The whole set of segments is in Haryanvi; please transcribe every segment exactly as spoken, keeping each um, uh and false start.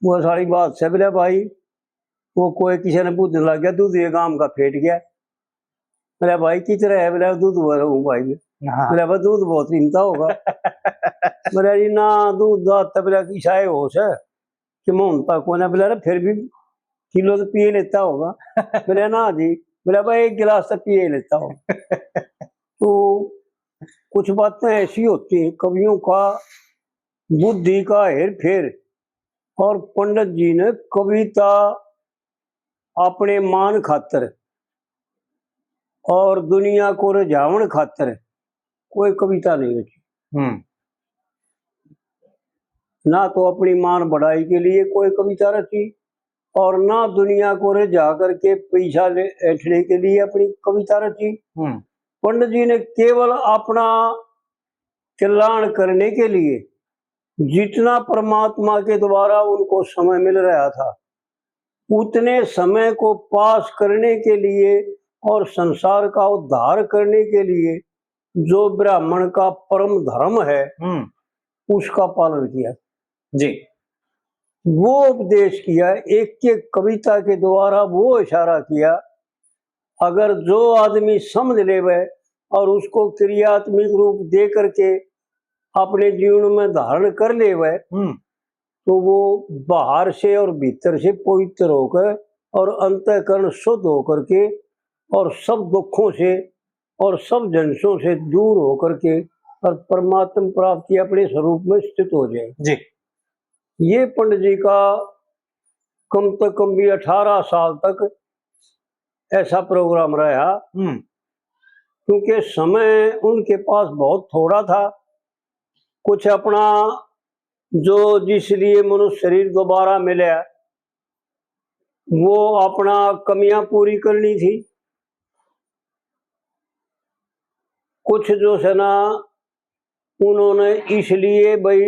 वो सारी बात से बोला भाई, वो कोए किसी ने बूझने लग गया, दूध ये गांव का फेट गया। बोला भाई किस तरह है? बोला दूध भर हूँ भाई। हाँ। बोला भाई दूध बहुत पीता होगा। बोला जी ना, दूध दात तो बोला किसा है होश है कि मैं उनता कौन है। बोला अरे फिर भी किलो तो पिए लेता होगा। बोला ना जी। बोला भाई एक गिलास तो पिए लेता होगा। तो कुछ बातें ऐसी होती हैं, कवियों का बुद्धि का हेर फेर। और पंडित जी ने कविता अपने मान खातर और दुनिया को रिझावण खातर कोई कविता नहीं रची। हम्म। ना तो अपनी मान बढ़ाई के लिए कोई कविता रची और ना दुनिया को रिझा करके पैसा ले ऐंठने के लिए अपनी कविता रची। हम्म। पंडित जी ने केवल अपना कल्याण करने के लिए जितना परमात्मा के द्वारा उनको समय मिल रहा था, उतने समय को पास करने के लिए और संसार का उद्धार करने के लिए जो ब्राह्मण का परम धर्म है, हम्म। उसका पालन किया। जी। वो उपदेश किया, एक एक कविता के द्वारा वो इशारा किया। अगर जो आदमी समझ लेवे और उसको क्रियात्मक रूप दे करके अपने जीवन में धारण कर लेवे, हम्म। तो वो बाहर से और भीतर से पवित्र होकर और अंतःकरण शुद्ध होकर के और सब दुखों से और सब झंझों से दूर होकर के और परमात्म प्राप्ति अपने स्वरूप में स्थित हो जाए। जी। ये पंडित जी का कम से कम भी अठारह साल तक ऐसा प्रोग्राम रहा। हम्म। क्योंकि समय उनके पास बहुत थोड़ा था। कुछ अपना जो जिस लिए मनुष्य शरीर दोबारा मिला, वो अपना कमियां पूरी करनी थी। कुछ जो है ना, उन्होंने इसलिए भाई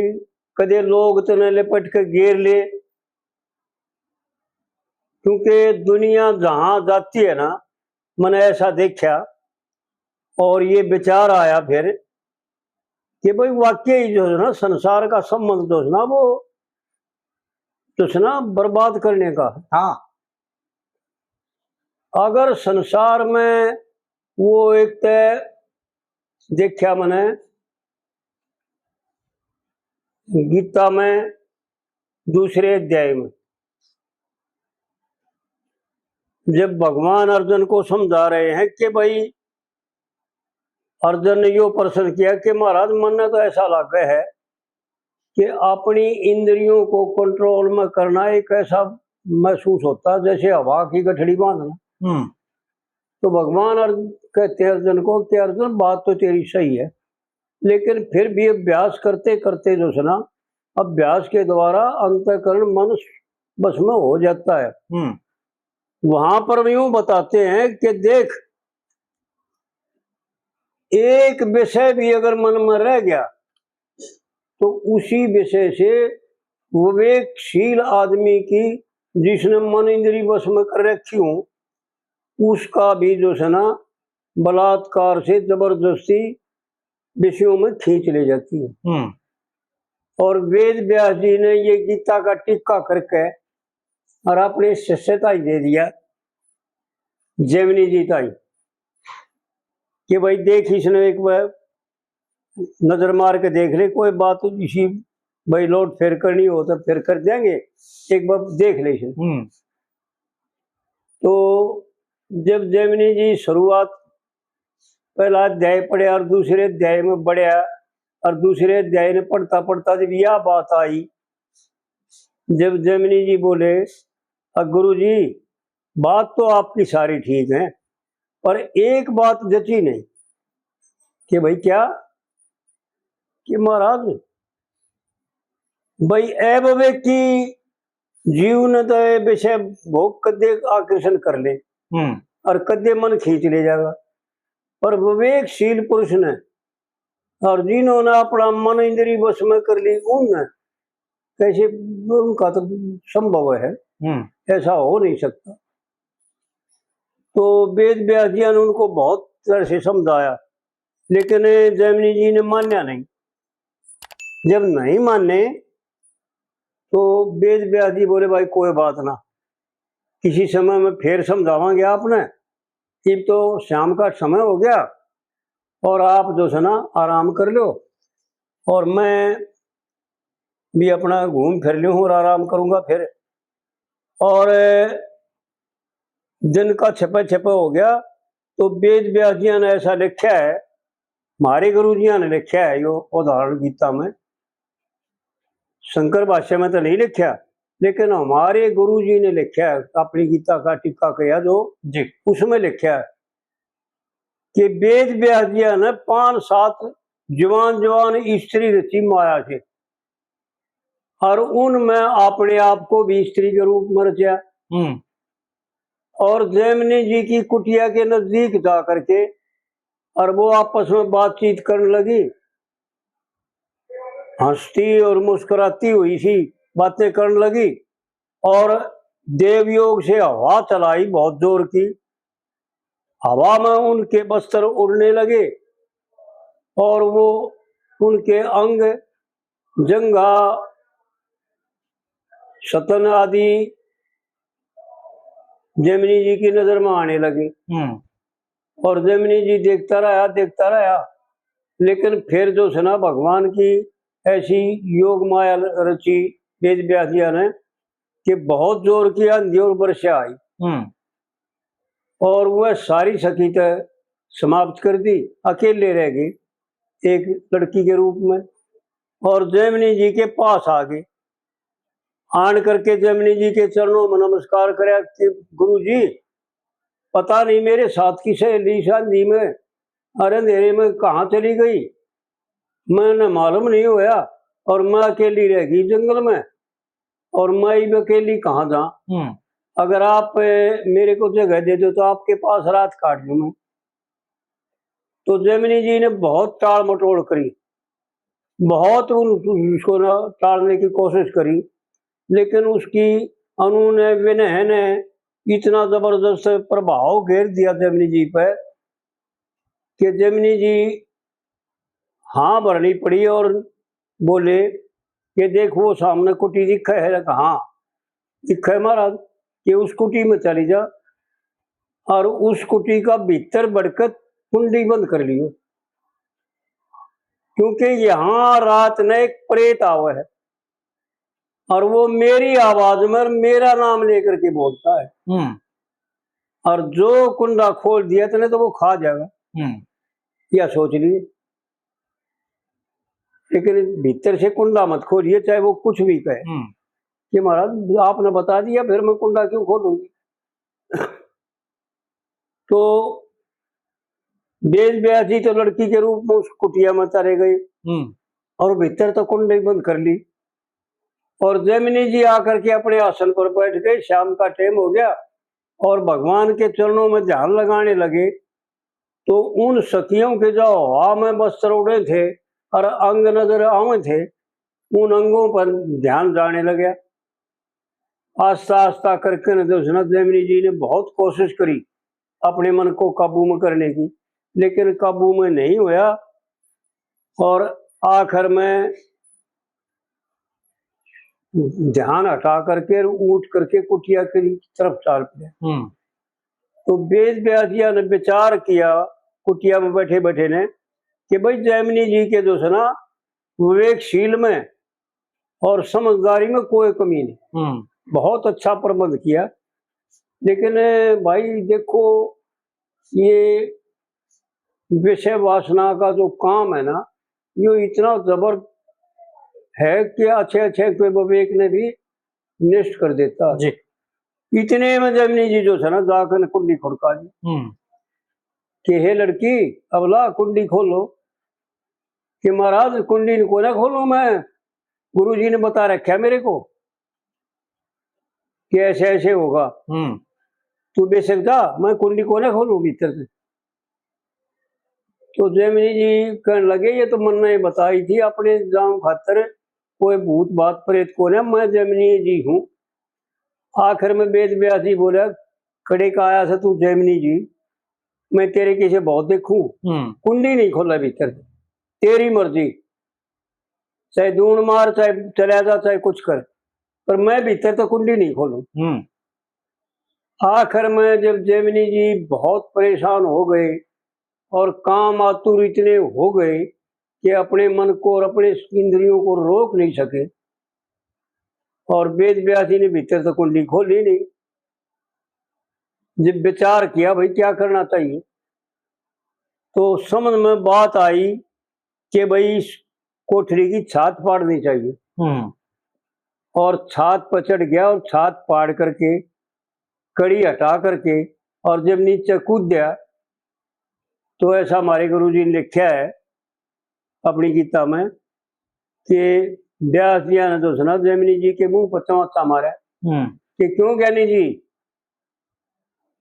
कदे लोग तने लिपट के घेर ले, क्योंकि दुनिया जहां जाती है ना, मैंने ऐसा देखा और ये विचार आया फिर कि भाई वाकई जो है ना, संसार का संबंध जो है ना, वो जो है ना, बर्बाद करने का। हाँ। अगर संसार में वो एक तय देखा मैंने गीता में दूसरे अध्याय में, जब भगवान अर्जुन को समझा रहे हैं कि भाई, अर्जुन ने यो प्रश्न किया कि महाराज, मन्ने तो ऐसा लगे है कि अपनी इंद्रियों को कंट्रोल में करना एक ऐसा महसूस होता है जैसे हवा की गठड़ी बांधना। हम्म। तो भगवान अर्जुन कहते हैं अर्जुन को कि अर्जुन, बात तो तेरी सही है, लेकिन फिर भी अभ्यास करते करते जो है ना, अभ्यास के द्वारा अंतःकरण मन बस में हो जाता है। हम्म। वहां पर यूं बताते हैं कि देख, एक विषय भी अगर मन में रह गया तो उसी विषय से विवेकशील आदमी की, जिसने मन इंद्री वश में कर रखी हूं, उसका भी जो है ना, बलात्कार से जबरदस्ती विषयों में खींच ले जाती है। हम्म। और वेद व्यास जी ने ये गीता का टीका करके और अपने शिष्य ताई दे दिया, जैमिनी जी ताई, कि भाई देख, इसने एक बार नजर मार के देख ले, कोई बात इसी भाई लौट फेर करनी हो तो फिर कर देंगे, एक बार देख ले इसने। हम्म। तो जब जैमिनी जी शुरुआत, पहला अध्याय पढ़या और दूसरे अध्याय में बढ़या और दूसरे अध्याय में पढ़ता पढ़ता जब यह बात आई, जब जैमिनी जी बोले, "अ, गुरु जी, बात तो आपकी सारी ठीक है, पर एक बात जची नहीं।" कि भाई क्या? कि महाराज, भाई अविवेकी जीव ने तो ये विषय भोग कदे आकर्षण कर ले हम्म। और कदे मन खींच ले जाएगा, पर विवेकशील पुरुष ने और जिन्होंने अपना मन इंद्री वश में कर ली, उनने कैसे, उनका तो संभव है, हम्म। ऐसा हो नहीं सकता। तो वेद व्यास जी ने उनको बहुत तरह से समझाया, लेकिन जैमिनी जी ने मान्या नहीं। जब नहीं माने तो वेद व्यास जी बोले, भाई कोई बात ना, किसी समय में फिर समझावांगे आपने, इब तो शाम का समय हो गया और आप जो है ना आराम कर लो और मैं भी अपना घूम फिर लूँ और आराम करूँगा फिर। और दिन का छपे छपे हो गया। तो वेद व्यास जी ने ऐसा लिखा है, हमारे गुरु जी ने लिखा है यो उदाहरण गीता में, शंकर भाष्य में तो नहीं लिखा, लेकिन हमारे गुरु जी ने लिखा है, अपनी गीता का टीका किया जो जी। उसमें लिखा है कि वेद व्यास जी ने पांच सात जवान जवान स्त्री रची माया से, और उनमें अपने आप को भी स्त्री के रूप में रचा। हम्म। और जैमिनी जी की कुटिया के नजदीक जा करके और वो आपस में बातचीत करने लगी, हंसती और मुस्कुराती हुई सी बातें करने लगी और देवयोग से हवा चलाई बहुत जोर की। हवा में उनके वस्त्र उड़ने लगे और वो उनके अंग, जंघा, स्तन आदि जैमिनी जी की नजर में आने लगे। हम्म। और जैमिनी जी देखता रहा, देखता रहा, लेकिन फिर जो है ना भगवान की ऐसी योग माया रची वेद व्यास जी ने कि बहुत जोर की आंधी और वर्षा आई। हम्म। और वह सारी सखी तय समाप्त कर दी, अकेले रह गए एक लड़की के रूप में, और जैमिनी जी के पास आ गए। आन करके जैमिनी जी के चरणों में नमस्कार करया कि गुरु जी, पता नहीं मेरे साथ की सहेली सांझी में अरे अंधेरे में कहाँ चली गई, मैंने मालूम नहीं होया और मैं अकेली रह गई जंगल में और मैं इब अकेली कहाँ जा। हम्म। अगर आप, ए, मेरे को जगह दे दो तो आपके पास रात काट लूँ मैं। तो जैमिनी जी ने बहुत टाल मटोल करी, बहुत उन, उसको ना टालने की कोशिश करी, लेकिन उसकी अनु ने, विनय ने इतना जबरदस्त प्रभाव घेर दिया जैमिनी जी पे कि जैमिनी जी हाँ भरनी पड़ी और बोले कि देख वो सामने कुटी दिखे है। कहा, हाँ दिखे महाराज, कि उस कुटी में चली जा और उस कुटी का भीतर बढ़कर कुंडी बंद कर लियो, क्योंकि यहाँ रात ने एक प्रेत आवे है और वो मेरी आवाज में और मेरा नाम लेकर के बोलता है। हम्म। और जो कुंडा खोल दिया तने तो वो खा जाएगा। हम्म। या सोच लिए, लेकिन भीतर से कुंडा मत खोलिए, चाहे वो कुछ भी कहे। हम्म। कि महाराज आपने बता दिया, फिर मैं कुंडा क्यों खोलूंगी? तो वेद व्यास जी तो लड़की के रूप में उस कुटिया में चले गए। हम्म। और भीतर तो कुंडी बंद कर ली और जैमिनी जी आकर के अपने आसन पर बैठ गए। शाम का टाइम हो गया और भगवान के चरणों में ध्यान लगाने लगे। तो उन सखियों के जो हवा में वस्त्र उड़े थे और अंग नजर आवे थे, उन अंगों पर ध्यान जाने लगे। आस्ता आस्ता करके न जो है ना जैमिनी जी ने बहुत कोशिश करी अपने मन को काबू में करने की, लेकिन काबू में नहीं होया। और आखिर में ध्यान हटा करके उठ करके कुटिया की तरफ चाल पड़े। हम्म। तो वेद व्यास जी ने विचार किया कुटिया में बैठे बैठे ने कि भाई जैमिनी जी के जो है ना विवेकशील में और समझदारी में कोई कमी नहीं। हम्म। बहुत अच्छा प्रबंध किया। लेकिन भाई देखो, ये विषय वासना का जो काम है ना, यो इतना जबर है कि अच्छे अच्छे के विवेक ने भी नष्ट कर देता है। जी। इतने में जैमिनी जी जो है ना जाकर कुंडी खुड़का दी। हम्म। कि हे लड़की, अबला कुंडी खोलो। कि महाराज कुंडी को ना खोलूं मैं, गुरु जी ने बता रखा है मेरे को कि ऐसे ऐसे होगा। हम्म। तू बेशक जा, मैं कुंडी को ना खोलूं भीतर से। तो जैमिनी जी कहने लगे, ये तो मन ने बताई थी अपने जाम खातर, कोई भूत बात प्रेत को ना, मैं जैमिनी जी हूँ। आखिर में वेद व्यास जी बोला, कड़े का आया से तू जैमिनी जी, मैं तेरे किसे बहुत देखूं। हम्म। कुंडी नहीं खोला भीतर, तेरी मर्जी, चाहे दूण मार, चाहे चला जा, चाहे कुछ कर। पर मैं भीतर तो कुंडी नहीं खोलूं। हम्म। आखिर में जब जैमिनी जी बहुत परेशान हो गए और काम आतुर इतने हो गए कि अपने मन को और अपने इंद्रियों को रोक नहीं सके, और वेद व्यास जी ने भीतर तो कुंडी खोली नहीं। जब विचार किया भाई क्या करना चाहिए, तो समझ में बात आई कि भाई इस कोठरी की छात पाड़नी चाहिए। हम्म। और छात पर चढ़ गया और छात पाड़ करके, कड़ी हटा करके, और जब नीचे कूद गया, तो ऐसा हमारे गुरु जी ने लिखा है अपनी गीता में कि व्यास जी ने जो सुना जैमिनी जी के मुंह पर चमाचा मारा हम्म। कि क्यों ज्ञानी जी,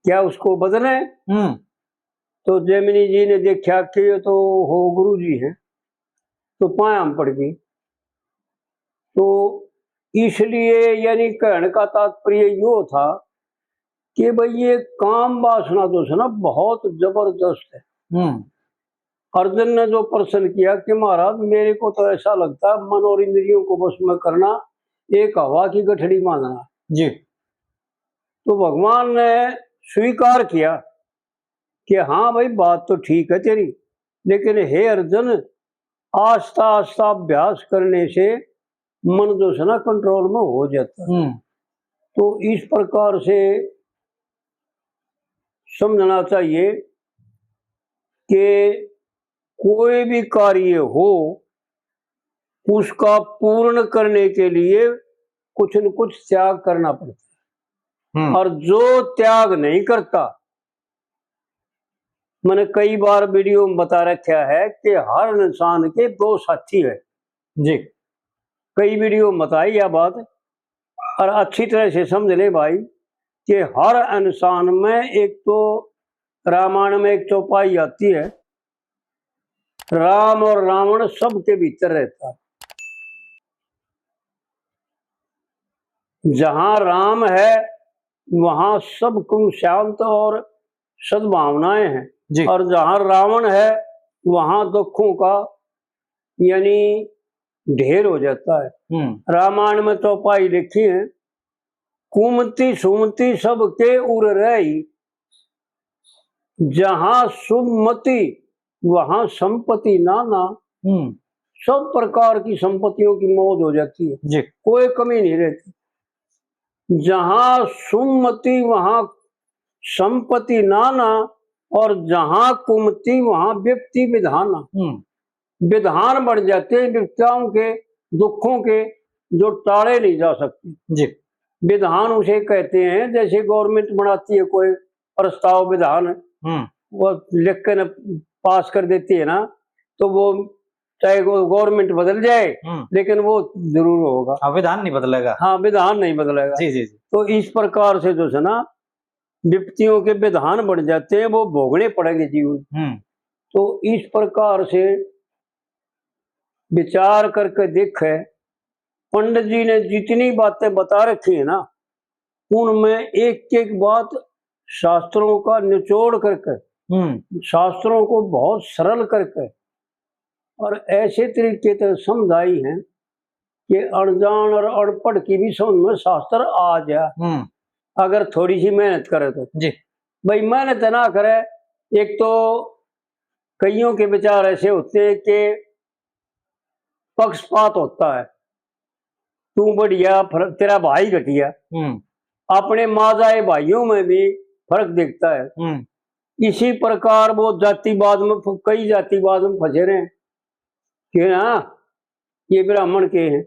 क्या उसको बदले? हम्म। तो जैमिनी जी ने देखा कि ये तो हो गुरु जी हैं, तो पाया में पड़ गई। तो इसलिए यानी कहने का तात्पर्य यो था कि भाई ये काम वासना जो है ना बहुत जबरदस्त है। हम्म। अर्जुन ने जो प्रश्न किया कि महाराज मेरे को तो ऐसा लगता है मन और इंद्रियों को बस में करना एक हवा की गठड़ी बांधना। जी। तो भगवान ने स्वीकार किया कि हाँ भाई बात तो ठीक है तेरी, लेकिन हे अर्जुन आस्ता आस्ता अभ्यास करने से मन जो है ना कंट्रोल में हो जाता है। हम्म। तो इस प्रकार से समझना चाहिए कि कोई भी कार्य हो उसका पूर्ण करने के लिए कुछ न कुछ त्याग करना पड़ता है। हम्म। और जो त्याग नहीं करता, मैंने कई बार वीडियो में बता रखा है कि हर इंसान के दो साथी है। जी। कई वीडियो में बताई यह बात, और अच्छी तरह से समझ ले भाई कि हर इंसान में एक तो रामायण में एक चौपाई आती है, राम और रावण सबके भीतर रहता है। जहां राम है वहां सब कुछ शांत और सद्भावनाएं हैं। जी। और जहां रावण है वहां दुखों का यानी ढेर हो जाता है। हम्म। रामायण में चौपाई लिखी है, कुमति सुमति सबके उर रही, जहां सुमति वहां संपत्ति नाना। हम्म। सब प्रकार की संपत्तियों की मौज हो जाती है, जी। कोई कमी नहीं रहती। जहां सुमति वहां संपत्ति नाना और जहां कुमति वहां विपत्ति विधाना। हम्म। विधान बन जाते हैं विपत्तियों के, दुखों के, जो टाले नहीं जा सकते। जी। विधान उसे कहते हैं जैसे गवर्नमेंट बनाती है कोई प्रस्ताव विधान, हम्म। वो लिख के न पास कर देती है ना, तो वो चाहे वो गवर्नमेंट बदल जाए, हम्म। लेकिन वो जरूर होगा। हाँ, विधान नहीं बदलेगा। हाँ, विधान नहीं बदलेगा। जी, जी, जी। तो इस प्रकार से जो है ना विपत्तियों के विधान बन जाते हैं, वो भोगने पड़ेंगे जीवन। हम्म। तो इस प्रकार से विचार करके देखे, पंडित जी ने जितनी बातें बता रखी है ना, उनमें एक एक बात शास्त्रों का निचोड़ करके, हम्म। शास्त्रों को बहुत सरल करके और ऐसे तरीके से समझाई है कि अनजान और अनपढ़ की भी समझ में शास्त्र आ जाए, हम्म। अगर थोड़ी सी मेहनत करे तो। जी। भाई मेहनत ना करे, एक तो कईयों के विचार ऐसे होते हैं कि पक्षपात होता है, तू बढ़िया, फर-, तेरा भाई घटिया। हम्म। अपने माँ जाए भाइयों में भी फर्क दिखता है। हम्म। इसी प्रकार वो जातिवाद में फ-, कई जातिवाद में फंसे रहे कि ना ये ब्राह्मण के हैं,